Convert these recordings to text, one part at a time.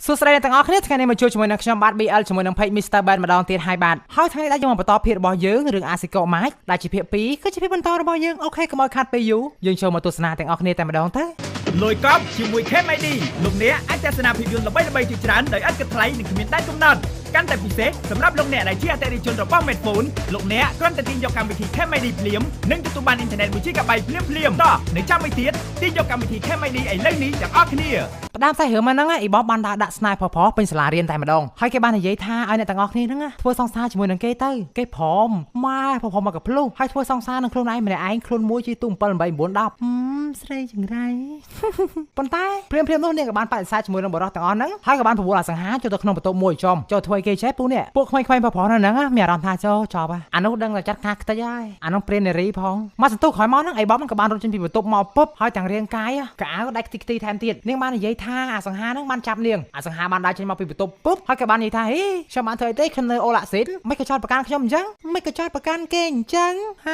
សួស្តីអ្នកទាំងអស់គ្នាថ្ងៃនេះមកជួបជាមួយនឹងខ្ញុំបាទ BL ជាមួយនឹង Page Mr. Band ម្ដងទៀតហើយបាទហើយថ្ងៃនេះដែរយើងមកបន្តភាគរបស់យើងរឿង Asiko Match ដែលជាភាគ2គឺជាភាគបន្តរបស់យើងអូខេកុំឲ្យខាត់ពេលយូរយើងចូលមកទស្សនាទាំងអស់គ្នាតែម្ដងទៅ លុយកប់ជាមួយ KMID លោកអ្នកអាចទស្សនាភាពយន្តល្បីៗជាច្រើនដោយឥតគិតថ្លៃនិងគ្មានដែនកំណត់កាន់តែពិសេសសម្រាប់លោកអ្នកដែលជាអតិថិជនរបស់ Medphone លោកអ្នកគ្រាន់តែទាញយកកម្មវិធី KMID ភ្លាមនិងទទួលបានអ៊ីនធឺណិត 1GB ភ្លាមៗតោះនៅចាំមួយទៀតទាញយកកម្មវិធី KMID ឥឡូវនេះទាំងអស់គ្នា ផ្ដើមខ្សែរឿងមកហ្នឹងអ៊ីបបានដាក់ស្នេហ៍ផផពេញសាលារៀនតែម្ដងហើយគេបាននិយាយថាឲ្យអ្នកទាំងអស់គ្នាហ្នឹងធ្វើសង្សារជាមួយនឹងគេទៅគេព្រមម៉ែផផមកកភ្លុះហើយធ្វើសង្សារនឹងខ្លួនឯងម្នាក់ឯងខ្លួនមួយជាទូ7 8 9 10ស្រីចង្រៃប៉ុន្តែព្រាមៗនោះនាងក៏បានបដិសេធជាមួយនឹងបរិសុទ្ធទាំងអស់ហ្នឹងហើយក៏បានប្រមូលអសង្ហាចូលទៅក្នុងបន្ទប់មួយចំចូលធ្វើគេចេះពូនេះពួកក្មេងៗផផនៅហ្នឹងមានអារម្មណ៍ថាចូលចប់អានោះដឹងតែចាត់ការខ្ទេចហើយអានោះព្រាននារីផងមកសន្ទុះក្រោយមកហ្នឹងអីបក៏បានរត់ចេញពីបន្ទប់មកពុបហើយទាំងរាងកាយកៅអៅដាច់ខ្ទីថែមទៀតនាងបាននិយាយថាអាសង្ហាហ្នឹងបានចាប់នាងអាសង្ហាបានដើរចេញមកពីបន្ទប់ពុបហើយក៏បាននិយាយថាហេខ្ញុំបានធ្វើអីទេខ្ញុំនៅអូឡាស៊ីនមិនក៏ចោតប្រកាន់ខ្ញុំអញ្ចឹងមិនក៏ចោតប្រកាន់គេអញ្ចឹងហា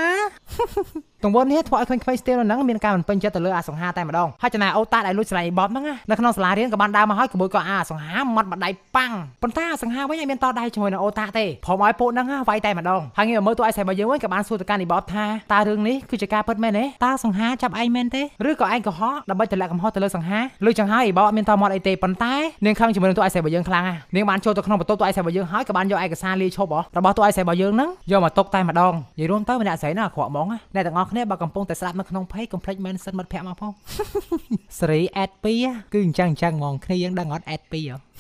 ទង្វើនេះធ្វើឲ្យក្មេងៗស្ទៀលនៅហ្នឹងមានការមិនពេញចិត្តទៅលើអាសង្ហាតែម្ដងហើយចំណែកអូតាដែលលួចស្រឡាញ់អ៊ីបបហ្នឹងនៅក្នុងសាលារៀនក៏បានដើរមកហើយក្មួយក៏អាសង្ហាមាត់ម្ដាយប៉ាំងប៉ុន្តែអាសង្ហាវិញឲ្យមានតដៃជាមួយនឹងអូតាទេព្រមឲ្យពួកហ្នឹងវាយតែម្ដងហើយងាកមកមើលតួឯងស្រីរបស់យើងវិញក៏បានសួរទៅកាន់អ៊ីបបថាតើរឿងនេះគឺជាការពិតមែនទេតើសង្ហាចាប់ឯងមែនទេឬក៏ឯងកុហកដើម្បីទម្លាក់កំហុសទៅលើសង្ហាឬចឹងហើយអ៊ីបបអត់មានតមាត់អីទេប៉ុន្តែនាងខឹងជាមួយនឹងតួឯងស្រីរបស់យើងខ្លាំងណាស់នាងបានចូលទៅក្នុងបន្ទប់តួឯងស្រីរបស់យើងហើយក៏បានយកឯកសារលាឈប់របស់តួឯងស្រីរបស់យើងហ្នឹងយកមកទុកតែម្ដងនិយាយរួមទៅម្នាក់ស្រីហ្នឹងអាក្រក់ហ្មងអ្នកទាំងអស់គ្នាបើកំពុងតែស្ដាប់នៅក្នុង page កុំភ្លេច mention មិត្តភ័ក្តិមកផងសេរី add 2គឺអញ្ចឹងហ្មងគ្នាយើងដឹងអត់ add 2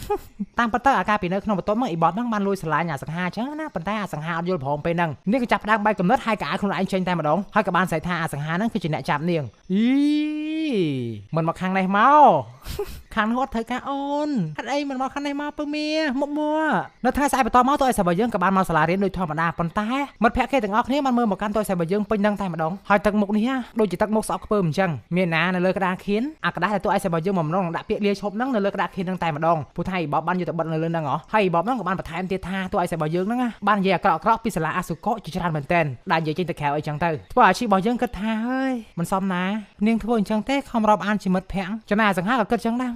តាមពិតទៅអាការពីនៅក្នុងបន្ទប់ហ្នឹងអ៊ីបបហ្នឹងបានលួចស្រឡាញ់អាសង្ហាអញ្ចឹងណាប៉ុន្តែអាសង្ហាអត់យល់ព្រមពេលហ្នឹងនាងក៏ចាប់ផ្ដើមបែកកំណត់ហើយក៏ឲ្យខ្លួនឯងចេញតែម្ដងហើយក៏បានស្រីថាអាសង្ហាហ្នឹងគឺជាអ្នកចាប់នាងអីមិនមកខាងនេះមកខាងនោះអត់ត្រូវការអូនហេតុអីមិនមកខាងនេះមកពើមាមុខមួនៅថ្ងៃស្អែកបន្តមកតើឲ្យរបស់យើងក៏បានមកសាលារៀនដូចធម្មតាប៉ុន្តែមិត្តភក្តិគេទាំងអស់គ្នាបានមើលមកកាន់តើឲ្យរបស់យើងពេញនឹងតែម្ដងហើយទឹកមុខនេះដូចជាទឹកមុខស្អប់ខ្ពើមអញ្ចឹងមានណានៅលើក្តារខៀនអាក្តារដែលតើឲ្យរបស់យើងមកម្ដងដាក់ពាក្យលាឈប់ហ្នឹងនៅលើក្តារខៀនហ្នឹងតែម្ដងព្រោះថាអ៊ីបបបានយកទៅបិទនៅលើហ្នឹងហ៎ហើយអ៊ីបបហ្នឹងក៏បានបន្ថែមទៀតថាតើឲ្យរបស់យើងហ្នឹងបាននិយាយអាក្រក់ៗពីសាលាអាសុកជាច្រើនមែនទែនដែលនិយាយចេញទៅក្រៅអីចឹងទៅធ្វើអាជីពរបស់យើងគិតថាហើយមិនសមណានាងធ្វើអញ្ចឹងទេខំរាប់អានជាមិត្តភក្តិចំណែកអាសង្ហាក៏គិតចឹងដែរ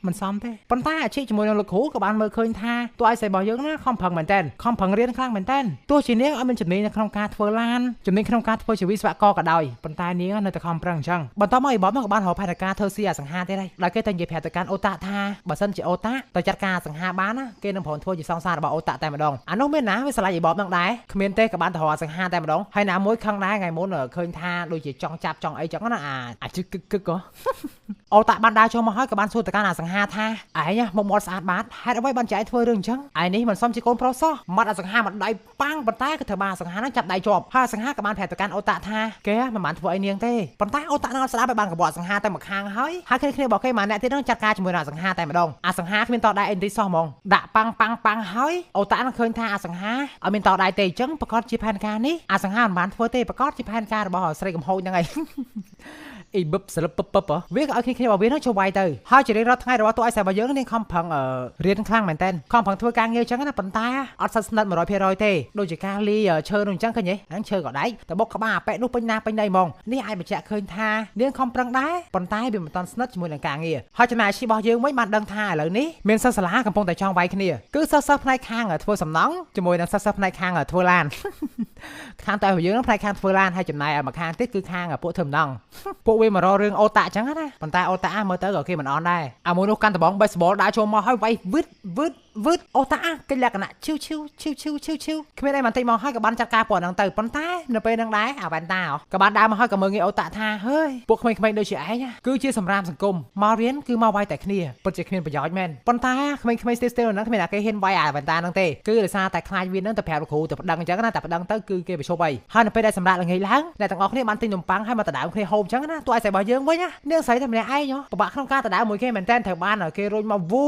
មិនសមទេប៉ុន្តែអាជីពជាមួយនឹងលោកគ្រូក៏បានមើលឃើញថាតួឯងស្រីរបស់យើងណាខំប្រឹងមែនតើខំប្រឹងរៀនខ្លាំងមែនតើទោះជានាងអត់មានជំនាញនៅក្នុងការធ្វើឡានជំនាញក្នុងការធ្វើជាវិស្វករក៏ដោយប៉ុន្តែនាងនៅតែខំប្រឹងអញ្ចឹងបន្តមកអ៊ីបបក៏បានរកផែនការធ្វើស៊ីអាសង្ហាទៀតហើយដោយគេតែនិយាយប្រាប់ទៅកាន់អូតាថាបើសិនជាអូតាទៅចាត់ការអាសង្ហាបានណាគេនឹងព្រមធ្វើជាសង្សាររបស់អូតាតែម្ដងអានោះមានណាវាស្រឡាញ់អ៊ីបបនឹងដែរគ្មានទេក៏បានទៅរកអាសង្ហាតែម្ដងហើយណាមួយខឹងដែរថ្ងៃមុនឃើញថាដូចជាចង់ចាប់ចង់អីចឹងណាអាជឹកគឹកអូតាបានដើរចូលមកហើយក៏បានសួរទៅកាន់អាសង្ហាថាឯងមុខមាត់ស្អាតបាតហេតុអ្វីបានចែកធ្វើរឿងអញ្ចឹងឯនេះមិនសមជាកូនប្រុសសោះមាត់អាសង្ហាមកដៃប៉ាំងប៉ុន្តែក៏ត្រូវបានអាសង្ហាហ្នឹងចាប់ដៃជាប់ហើយអាសង្ហាក៏បានប្រាប់ទៅកាន់អូតាថាគេមិនបានធ្វើអីនាងទេប៉ុន្តែអូតានឹងអត់ស្ដាប់ឲ្យបានកបអាសង្ហាតែមួយខាងហើយហើយគ្នារបស់គេមួយអ្នកទៀតហ្នឹងចាត់ការជាមួយនឹងអាសង្ហាតែម្ដងអាសង្ហាគ្មានតដៃអីតិចសោះហ្មងដាក់ប៉ាំងប៉ាំងប៉ាំងហើយអូតានឹងឃើញថាអាសង្ហាអត់មានតដៃទេអញ្ចឹងប្រកាសជាផែនការនេះអាសង្ហាមិនបានធ្វើទេប្រកាសជាផែនការរបស់ស្រីកំហូចហ្នឹងឯងអ៊ីបឹបស្លឹបពឹបពឹបវាក៏ឲ្យគ្នារបស់វានឹងចូលវាយទៅហើយជារៀងរាល់ថ្ងៃរបស់តួឯងស្រីរបស់យើងនេះខំប្រឹងរៀនខ្លាំងមែនតើខំប្រឹងធ្វើការងារអញ្ចឹងណាប៉ុន្តែអត់សិតស្និទ្ធ100%ទេដូចជាការលីឈើនោះអញ្ចឹងឃើញទេហ្នឹងឈើក៏ដែកតែបុកក្បាលអាប៉ែនោះពេញណាពេញណីហ្មងនេះអាចបញ្ជាក់ឃើញថានាងខំប្រឹងដែរប៉ុន្តែវាមិនទាន់ស្និទ្ធជាមួយនឹងការងារហើយចំណែកអាជីពរបស់យើងវិញបានដឹងថាឥឡូវនេះមានសិស្សសាលាកំពុងតែចង់វាយគ្នាគឺសិស្សផ្នែកខាងធ្វើសំណង់ជាមួយនឹងសិស្សផ្នែកខាងធ្វើឡានខាងតែយើងនឹងផ្នែកខាងធ្វើឡានហើយចំណែកឲ្យមកខាងទៀតគឺខាងពួកធ្វើសំណង់ពួកវាមករករឿងអូតាអញ្ចឹងណាប៉ុន្តែអូតាមើលទៅក៏គេមិនអន់ដែរអាមួយនោះកាន់ដបងបេសបលដើរចូលមកហើយវាយវឹតវឹតវឹតអូតាគេលក្ខណៈឈីវឈីវឈីវឈីវឈីវឈីវគ្មានអីបន្តិចមកហើយក៏បានចាត់ការពួកហ្នឹងទៅប៉ុន្តែនៅពេលហ្នឹងដែរអាវ៉ែនតាក៏បានដើរមកហើយក៏មើលងាយអូតាថាហើយពួកក្មេងៗដូចជាឯងគឺជាសម្រាមសង្គមមករៀនគឺមកវាយតែគ្នាពិតជាគ្មានប្រយោជន៍មែនប៉ុន្តែក្មេងៗស្ទិលហ្នឹងគ្មានអាគេហ៊ានវាយអាវ៉ែនតាហ្នឹងទេគឺដោយសារតែខ្លាចវាហ្នឹងទៅប្រាប់លោកគ្រូទៅប្តឹងអញ្ចឹងណាតែប្តឹងទៅគឺគេប្រជុំអីហើយនៅពេលដែលសម្រាប់ល្ងាចឡើងអ្នកទាំងអស់គ្នាបានទិញនំប៉័ងហើយមកដដើមគ្នាហូបអញ្ចឹងណាតួឯងស្រីរបស់យើងវិញណានាងស្រីតែម្នាក់ឯងពិបាកក្នុងការដដើមមួយគេមែនតើត្រូវបានគេរុញមកវូ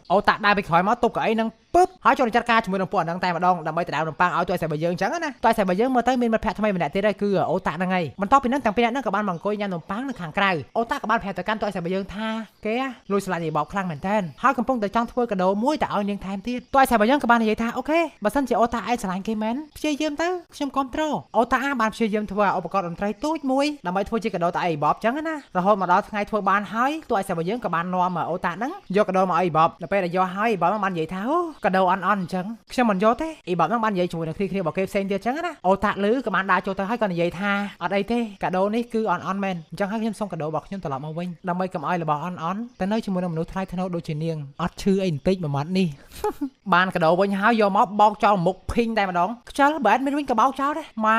អូតាដើរពីក្រោយមកទប់កៅអីហ្នឹង ពឹបហើយចូលចាត់ការជាមួយនឹងពួកអាហ្នឹងតែម្ដងដើម្បីដណ្ដើមនំប៉័ងឲ្យតួឯស្អីរបស់យើងអញ្ចឹងណាតួឯស្អីរបស់យើងមើលទៅមានមិត្តភក្តិថ្មីម្នាក់ទៀតហើយគឺអូតាហ្នឹងហើយបន្ទាប់ពីហ្នឹងទាំងពីរនាក់ហ្នឹងក៏បានមកអង្គុយញ៉ាំនំប៉័ងនៅខាងក្រៅអូតាក៏បានប្រាប់ទៅកាន់តួឯស្អីរបស់យើងថាគេលួចស្រឡាញ់អ៊ីបបខ្លាំងមែនតើហើយកំពុងតែចង់ធ្វើកាដូមួយទៅឲ្យនាងថែមទៀតតួឯស្អីរបស់យើងក៏បាននិយាយថាអូខេបើសិនជាអូតាឯងស្រឡាញ់គេមែនព្យាយាមទៅខ្ញុំគាំទ្រអូតាបានព្យាយាមធ្វើឧបករណ៍តន្ត្រីទូចមួយដើម្បីធ្វើជាកាដូទៅឲ្យអ៊ីបបអញ្ចឹងណារហូតមកដល់ថ្ងៃធ្វើបានហើយតួឯស្អីរបស់យើងក៏បាននាំអូតាហ្នឹងយកកាដូមកឲ្យអ៊ីបបដល់ពេលដែលយកហើយអ៊ីបបបាននិយាយថាអូកាដូអន់អន់អញ្ចឹងខ្ញុំមិនយកទេអ៊ីបបហ្នឹងបាននិយាយជាមួយនឹងគ្នារបស់គេផ្សេងទៀតអញ្ចឹងណាអូតាលឺក៏បានដើរចូលទៅហើយក៏និយាយថាអត់អីទេកាដូនេះគឺអន់អន់មែនអញ្ចឹងហើយខ្ញុំសុំកាដូរបស់ខ្ញុំត្រឡប់មកវិញដើម្បីកុំឲ្យរបស់អន់អន់តែនៅជាមួយនឹងមនុស្សថ្លៃថ្នូរដូចជានាងអត់ឈឺអីបន្តិចមួយម៉ាត់នេះបានកាដូវិញហើយយកមកបោកចោលមុខភីងតែម្ដងខ្ជិលបើអត់មានវិញក៏បោកចោលដែរម៉ា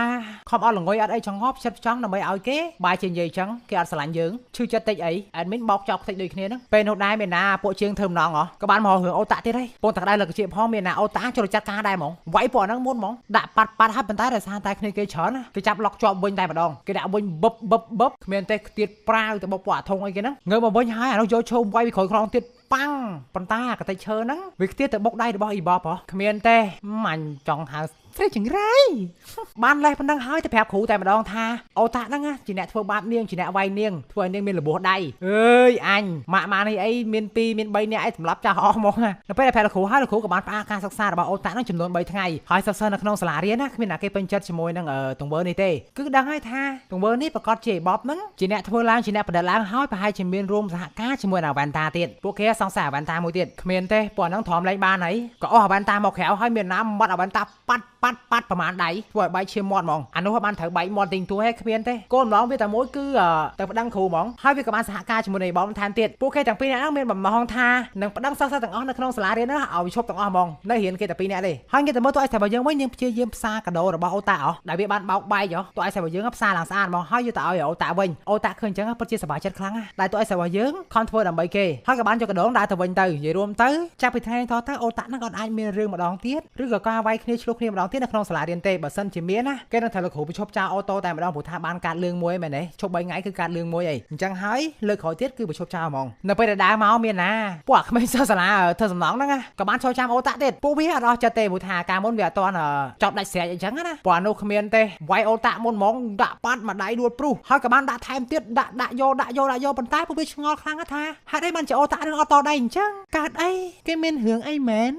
ខំអត់ល្ងុយអត់អីចងប់ចិត្តចង់ដើម្បីឲ្យគេបាយជានិយាយចឹងគេអត់ស្រឡាញ់យើងឈឺចិត្តតិចអីអេដមីនបោកចោលខ្ទេចដូចគ្នាហ្នឹងពេលនោះដែរមានណាពួកជាងធ្វើម្ដងហ៎ក៏បានមករឿងអូតាទៀតហើយពងតាក្តៅលើកជាផងមានណាអូតាចូលចាត់ការដែរហ្មងវាយពួកហ្នឹងមុនហ្មងដាក់ប៉ាត់ប៉ាត់ហើយប៉ុន្តែដោយសារតែគ្នាគេច្រើនគេចាប់ឡុកជាប់វិញតែម្ដងគេដាក់វិញបឹបបឹបបឹបគ្មានទេខ្ទៀតប្រាវទៅបុកពួកអាធុងអីគេហ្នឹងងើបមកវិញហើយអានោះយកឈោមវាយពីក្រោយខ្នងទៀតប៉ាំងប៉ុន្តែកតិចឈើហ្នឹងវាខ្ទៀតទៅបុកដៃរបស់អ៊ីបបហ៎គ្មានទេអញចង់ហៅស្រីចង្រៃបានលេះប៉ុណ្ណឹងហើយទៅប្រាប់គ្រូតែម្ដងថាអូតាហ្នឹងជាអ្នកធ្វើបាបនាងជាអ្នកវាយនាងធ្វើឲ្យនាងមានរបួសដៃអើយអញម៉ាក់ម៉ានេះអីមាន2មាន3នាក់អីសម្រាប់ចាស់អស់ហ្មងណាដល់ពេលដែលប្រាប់លោកគ្រូហើយលោកគ្រូក៏បានផ្អាកការសិក្សារបស់អូតាហ្នឹងចំនួន3ថ្ងៃហើយសិស្សនៅក្នុងសាលារៀនណាគ្មានអ្នកគេពេញចិត្តជាមួយនឹងទង្វើនេះទេគឺដឹងហើយថាទង្វើនេះប្រកាសជាអ៊ីបបហ្នឹងជាអ្នកធ្វើឡើងជាអ្នកប្រឌិតឡើងហើយប្រហែលជាមានរួមសហការជាមួយនឹងអាវ៉ាន់តាទៀតពួកគេសង្ស័យអាវ៉ាន់តាមួយទៀតគ្មានទេពួកហ្នឹងទ្រាំលែងបានហើយក៏អស់អាវ៉ាន់តាមកក្រៅហើយមានណាមាត់អាវ៉ាន់តាប៉ាត់ប៉ាត់ប៉ាត់ប្រហែលដៃធ្វើឲ្យបែកឈាមមាត់ហ្មងអានោះបានត្រូវបែកមាត់ទិញទួហេគ្មានទេគោលម្ដងវាតែមួយគឺទៅប្តឹងគ្រូហ្មងហើយវាក៏បានសហការជាមួយនឹងបងថែមទៀតពួកគេទាំងពីរនាក់ហ្នឹងមានបំណងថានឹងប្តឹងសិស្សទាំងអស់នៅក្នុងសាលារៀនហ្នឹងឲ្យឈប់ទាំងអស់ហ្មងនៅរៀនគេតែពីរនាក់ទេហើយគេតែមើលតួឯស្របស់យើងវិញនាងព្យាយាមផ្សារកាដូរបស់អូតាអស់ដែលវាបានបោកបែកហ៎តួឯស្របស់យើងផ្សារឡើងស្អាតហ្មងហើយយកទៅឲ្យអូតាវិញអូតាឃើញអញ្ចឹងពិតជាសប្បាយចិត្តខ្លាំងណាស់ដែលតួឯស្របស់យើងខំធ្វើដើម្បីគេហើយក៏បានយកកាដូដើរទៅវិញទៅនិយាយរួមទៅចាប់ពីថ្ងៃនេះតទៅអូតាហ្នឹងក៏អាចមានរឿងម្ដងទៀតឬក៏ការវាយគ្នាឆ្លោះគ្នាម្ដងទៀតនៅក្នុងសាលារៀនទេបើសិនជាមានណាគេនឹងត្រូវលោកគ្រូប្រឈប់ចោលអូតូតែម្ដងព្រោះថាបានកាត់លឿងមួយមែនទេឈប់3ថ្ងៃគឺកាត់លឿងមួយអីអញ្ចឹងហើយលើកក្រោយទៀតគឺប្រឈប់ចោលហ្មងនៅពេលដែលដើរមកមានណាពួកអាក្មេងសិស្សសាលាធ្វើសំណងហ្នឹងក៏បានចូលចាំអូតាទៀតពួកវាអត់អស់ចិត្តទេព្រោះថាកាលមុនវាអត់ទាន់ចប់ដាច់ស្រែកអីចឹងណាពួកអានោះគ្មានទេវាយអូតាមុនហ្មងដាក់ប៉ាត់មួយដៃដួលព្រុសហើយក៏បានដាក់ថែមទៀតដាក់ដាក់យកដាក់យកដាក់យកប៉ុន្តែពួកវាឆ្ងល់ខ្លាំងណាស់ថាហេតុអីបានជាអូតានឹងអត់តដៃអញ្ចឹងកើតអីគេមានរឿងអីមែន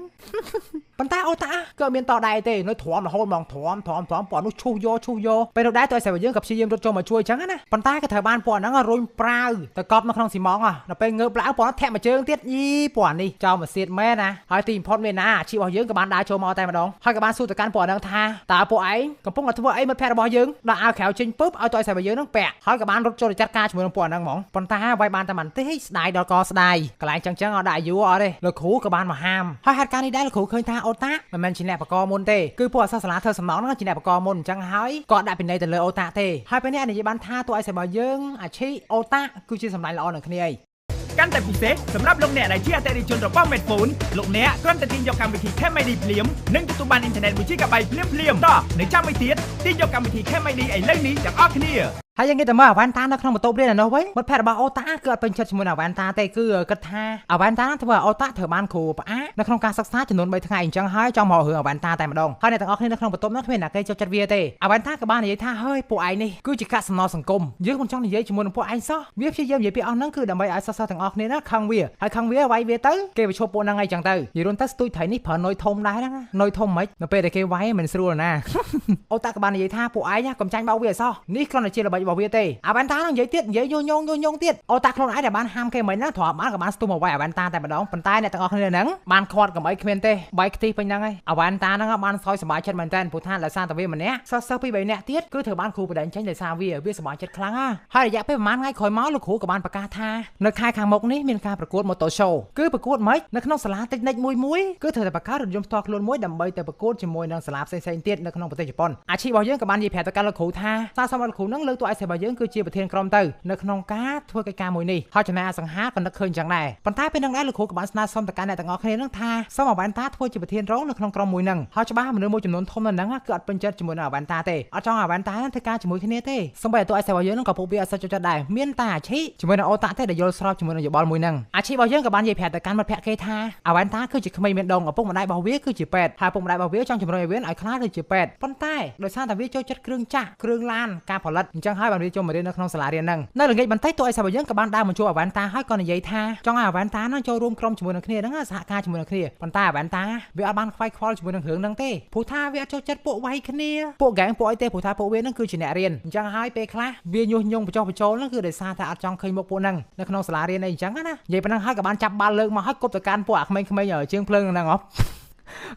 ប៉ុន្តែអូតាក៏មានតដៃទេនៅទ្រាំរហូតហ្មងទ្រាំទ្រាំទ្រាំពួកនោះឈូសយកឈូសយកពេលនោះដែរតើស្រីយើងក៏ព្យាយាមរត់ចូលមកជួយអញ្ចឹងណាប៉ុន្តែក៏ត្រូវបានពួកហ្នឹងរុញប្រាវទៅកប់នៅក្នុងស៊ីម៉ងដល់ពេលងើបឡើងពួកហ្នឹងធាក់មួយជើងទៀតយីពួកនេះចោលមកសៀតមែនណាហើយទីបំផុតមានណាអាជីពរបស់យើងក៏បានដើរចូលមកតែម្ដងហើយក៏បានសួរទៅកាន់ពួកហ្នឹងថាតើពួកឯងកំពុងតែធ្វើអីមិត្តភក្តិរបស់យើងដាក់អាវក្រៅចេញពឹបឲ្យតើស្រីយើងហ្នឹងពាក់ហើយក៏បានរត់ចូលទៅចាត់ការជាមួយនឹងពួកហ្នឹងហ្មងប៉ុន្តែវាយបានតែបន្តិចស្ដាយដល់កស្ដាយកន្លែងចឹងចឹងអត់ដាក់យូរអត់ទេលោកគ្រូក៏បានមកហាមហើយហេតុការណ៍នេះដែរលោកគ្រូឃើញថាអូតាមិនមែនជាអ្នកបកមុនទេគឺពួកអសិស្សសាលាធ្វើសំណងហ្នឹងជាអ្នកបកមុនអញ្ចឹងហើយក៏ដាក់ពិន័យទៅលើអូតាទេហើយពេលនេះនិយាយបានថាតួឯងរបស់យើងអាឈីអូតាគឺជាសម្លាញ់ល្អនឹងគ្នាអីកាន់តែពិសេសសម្រាប់លោកអ្នកដែលជាអតិថិជនរបស់ Medphone លោកអ្នកគ្រាន់តែទាញយកកម្មវិធី Cam ID ភ្លាមនិងទទួលបានអ៊ីនធឺណិត 1GB ភ្លាមភ្លាមតោះនៅចាំមួយទៀតទាញយកកម្មវិធី Cam ID ឥឡូវនេះទាំងអស់គ្នាហើយយើងនិយាយតែមើលអាវ៉ាន់តានៅក្នុងបន្ទប់រៀនអានោះវិញមិត្តភក្តិរបស់អូតាគឺអត់ពេញចិត្តជាមួយនឹងអាវ៉ាន់តាទេគឺគិតថាអាវ៉ាន់តាធ្វើឲ្យអូតាត្រូវបានគ្រូផ្អាកនៅក្នុងការសិក្សាចំនួន3ថ្ងៃអញ្ចឹងហើយចង់មករឿងអាវ៉ាន់តាតែម្ដងហើយអ្នកទាំងអស់គ្នានៅក្នុងបន្ទប់នោះគ្មានអ្នកគេចូលចិត្តវាទេអាវ៉ាន់តាក៏បាននិយាយថាហើយពួកឯងនេះគឺជាកាកសំណល់សង្គមយើងមិនចង់និយាយជាមួយនឹងពួកឯងសោះវាព្យាយាមនិយាយពីអស់ហ្នឹងគឺដើម្បីឲ្យសិស្សទាំងអស់គ្នាណាខឹងវាហើយខឹងវាវាយវាទៅគេវាឈប់ពួកហ្នឹងអីចឹងទៅនិយាយរួមទៅស្ទូចត្រីនេះប្រើនុយធំដែរហ្នឹងនុយធំមិននៅពេលដែលគេវាយមិនស្រួលណាអូតាក៏បាននិយាយថាពួកឯងកុំចាញ់បោកវាអសោះនេះគ្រាន់តែជាល្បិចរបស់វាទេអាវ៉ាន់តានឹងនិយាយទៀតនិយាយញងញងញងទៀតអូតាខ្លួនឯងដែលបានហាមគេមិញណាទ្រាំបានក៏បានស្ទុះមកវាយអាវ៉ាន់តាតែម្ដងប៉ុន្តែអ្នកទាំងអស់គ្នាហ្នឹងបានខាត់កំអីគ្មានទេបែកខ្ទិះពេញហ្នឹងហើយអាវ៉ាន់តាហ្នឹងបានសោយសប្បាយចិត្តមែនតើព្រោះថាដោយសារតែវាម្នាក់សិស្សពីរបីនាក់ទៀតគឺត្រូវបានគ្រូបដិញចេញដោយសារវាសប្បាយចិត្តខ្លាំងណាហើយរយៈពេលប្រហែលថ្ងៃក្រោយមកលោកគ្រូក៏បានប្រកាសថានៅខែខាងមុខនេះមានការប្រកួត Motor Show គឺប្រកួតម៉េចនៅក្នុងសាលាតិចនិចមួយមួយគឺត្រូវតែបង្កើតរថយន្តផ្ទាល់ខ្លួនមួយដើម្បីទៅប្រកួតជាមួយនឹងសាលាផ្សេងៗទៀតនៅក្នុងប្រទេសជប៉ុនអាជីពរបស់យើងក៏បាននិយាយប្រាប់ទៅកាន់លោកគ្រូថាសារសូមឲ្យលោកគ្រូហ្នឹងលើកតួឯ សេរបស់យើងគឺជាប្រធានក្រុមទៅនៅក្នុងការធ្វើកិច្ចការមួយនេះហើយចំណែកអសង្ហាក៏នឹកឃើញចឹងដែរប៉ុន្តែពេលហ្នឹងដែរលោកគ្រូក៏បានស្នើសុំទៅកាន់អ្នកទាំងអស់គ្នានឹងថាសូមអវ៉ាន់តាធ្វើជាប្រធានរងនៅក្នុងក្រុមមួយហ្នឹងហើយច្បាស់មនុស្សមួយចំនួនធំនៅហ្នឹងគឺអត់ពេញចិត្តជាមួយនឹងអវ៉ាន់តាទេអត់ចង់អវ៉ាន់តាធ្វើការជាមួយគ្នាទេសូម្បីតែតួឯសេរបស់យើងនឹងក៏ពួកវាអត់សូវចូលចិត្តដែរមានតែអាឈីជាមួយនឹងអូតាទេដែលយល់ស្របជាមួយនឹងយោបល់មួយហ្នឹងអាឈីរបស់យើងក៏បាននិយាយប្រាប់ទៅកាន់មិត្តភក្តិគេថាអវ៉ាន់តាគឺជាក្មេងមានដងឪពុកម្ដាយរបស់វាគឺជាពេទ្យហើយឪពុកម្ដាយរបស់វាចង់ជំរុញឲ្យវាឲ្យខ្លាចទៅជាពេទ្យប៉ុន្តែដោយសារតែវាចូលចិត្តគ្រឿងចាស់គ្រឿងឡានការផលិតអញ្ចឹងហើយបានវាចូលមករៀននៅក្នុងសាលារៀនហ្នឹងនៅល្ងាចបន្តិចតួឯសេរបស់យើងក៏បានដើរមកជួបអវ៉ាន់តាហើយក៏និយាយថាចង់ឲ្យអវ៉ាន់តាហ្នឹងចូលរួមក្រុមជាមួយនឹងគ្នាហ្នឹងសហការជាមួយនឹងគ្នាប៉ុន្តែអវ៉ាន់តាវាអត់បានខ្វាយខ្វល់ជាមួយនឹងរឿងហ្នឹងទេព្រោះថាវាអត់ចូលចិត្តពួកវាយគ្នាពួកហ្គេងពួកអីទេព្រោះថាពួកវាហ្នឹងគឺជាអ្នករៀនអញ្ចឹងហើយពេលខ្លះវាញុះញង់បញ្ចុះបញ្ចូលហ្នឹងគឺដោយសារតែអត់ចង់ឃើញមុខពួកហ្នឹងនៅក្នុងសាលារៀនអីអញ្ចឹងណានិយាយប៉ុណ្ណឹងហើយក៏បានចាប់បាល់លើកមកហើយគប់ទៅកាន់ពួកអាក្មេងៗជាងភ្លើងហ្នឹងហ៎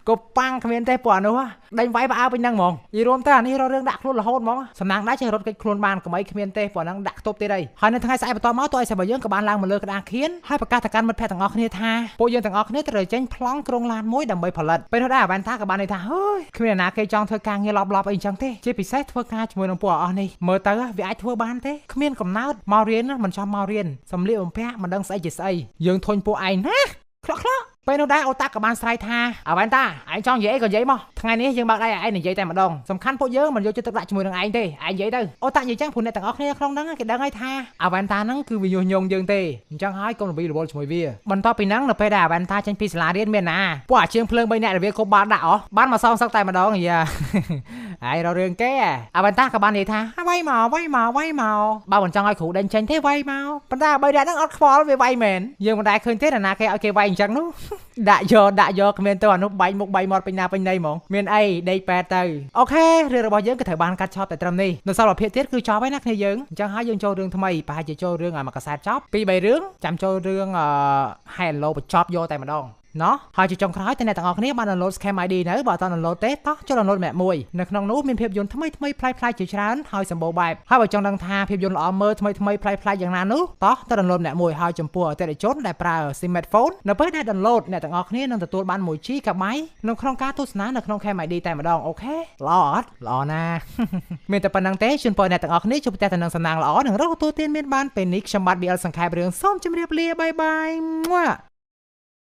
គប់ប៉ាំងគ្មានទេពួកអានោះដេញវាយផ្អើពេញហ្នឹងហ្មងនិយាយរួមទៅអានេះរករឿងដាក់ខ្លួនរហូតហ្មងសំណាងដែរចេះរត់គេចខ្លួនបានកុំអីគ្មានទេពួកហ្នឹងដាក់ខ្ទប់ទៀតអីហើយនៅថ្ងៃស្អែកបន្តមកតួឯសេរបស់យើងក៏បានឡើងមកលើក្តារខៀនហើយប្រកាសទៅកាន់មិត្តភក្តិទាំងអស់គ្នាថាពួកយើងទាំងអស់គ្នាត្រូវចេញប្លង់ក្រុងឡានមួយដើម្បីផលិតពេលនោះដែរអាវ៉ាន់តាក៏បាននិយាយថាហើយគ្មានអ្នកណាគេចង់ធ្វើការងារឡប់ៗអីចឹងទេជាពិសេសធ្វើការជាមួយនឹងពួកអស់នេះមើលទៅវាអាចធ្វើបានទេគ្មានកំណើតមករៀនមិនចង់មករៀនសម្លៀកបំពាក់មិនដឹងស្អីជាស្អីយើងធុញពួកឯងណាខ្លក់ៗពេលនោះដែរអូតាក៏បានស្រែកថាអវ៉ាន់តាឯងចង់និយាយអីក៏និយាយមកថ្ងៃនេះយើងបើកដៃឲ្យឯងនិយាយតែម្ដងសំខាន់ពួកយើងមិនយកចិត្តទុកដាក់ជាមួយនឹងឯងទេឯងនិយាយទៅអូតានិយាយចឹងព្រោះអ្នកទាំងអស់គ្នាក្នុងហ្នឹងគេដឹងហើយថាអវ៉ាន់តាហ្នឹងគឺវាញុះញង់យើងទេអញ្ចឹងហើយកុំរវីរវល់ជាមួយវាបន្ទាប់ពីហ្នឹងនៅពេលដែលអវ៉ាន់តាចេញពីសាលារៀនមានណាពួកអាជាងភ្លើង3នាក់ដែលវាគប់បាល់ដាក់អស់បានមកសងសឹកតែម្ដងយ៉ាហើយរករឿងគេអវ៉ាន់តាក៏បាននិយាយថាវាយមកវាយមកវាយមកបើមិនចង់ឲ្យគ្រូដេញចេញទេវាយមកប៉ុន្តែ3នាក់ហ្នឹងអត់ខ្វល់វាវាយមែនយើងមិនដែលឃើញទេណាគេឲ្យគេវាយអញ្ចឹងនោះដាក់យកគ្មានទៅអានោះបែកមុខបែកមាត់ពេញណាពេញណីហ្មងមានអីដេកប៉ែតទៅអូខេរឿងរបស់យើងក៏ត្រូវបានកាត់ឆប់តែត្រឹមនេះនៅសល់ប្រភេទទៀតគឺចប់ហើយណាគ្នាយើងអញ្ចឹងហើយយើងចូលរឿងថ្មីប្រហែលជាចូលរឿងមួយកសែតចប់2 3រឿងចាំចូលរឿង Hello បញ្ចប់យកតែម្ដងណោះហើយជាចុងក្រោយតែអ្នកទាំងអស់គ្នាបាន download Scam ID នៅបើអត់ download ទេតោះចូល download ម្នាក់មួយនៅក្នុងនោះមានភាពយន្តថ្មីថ្មីប្លែកៗជាច្រើនហើយសម្បូរបែបហើយបើចង់ដឹងថាភាពយន្តល្អមើលថ្មីថ្មីប្លែកៗយ៉ាងណានោះតោះទៅ download ម្នាក់មួយហើយចំពោះអតិថិជនដែលប្រើ smartphone នៅពេលដែល download អ្នកទាំងអស់គ្នានឹងទទួលបាន 1 GB នៅក្នុងការទស្សនានៅក្នុង Cam ID តែម្ដងអូខេល្អអត់ល្អណាស់មានតែប៉ុណ្្នឹងទេជូនពរអ្នកទាំងអស់គ្នាជួបតែនឹងសំណាងល្អនិងរកទទួលទានមានបានពេលនេះខ្ញុំបាទ BL សង្ខេបរឿងសូមជម្រាបលាបាយបាយ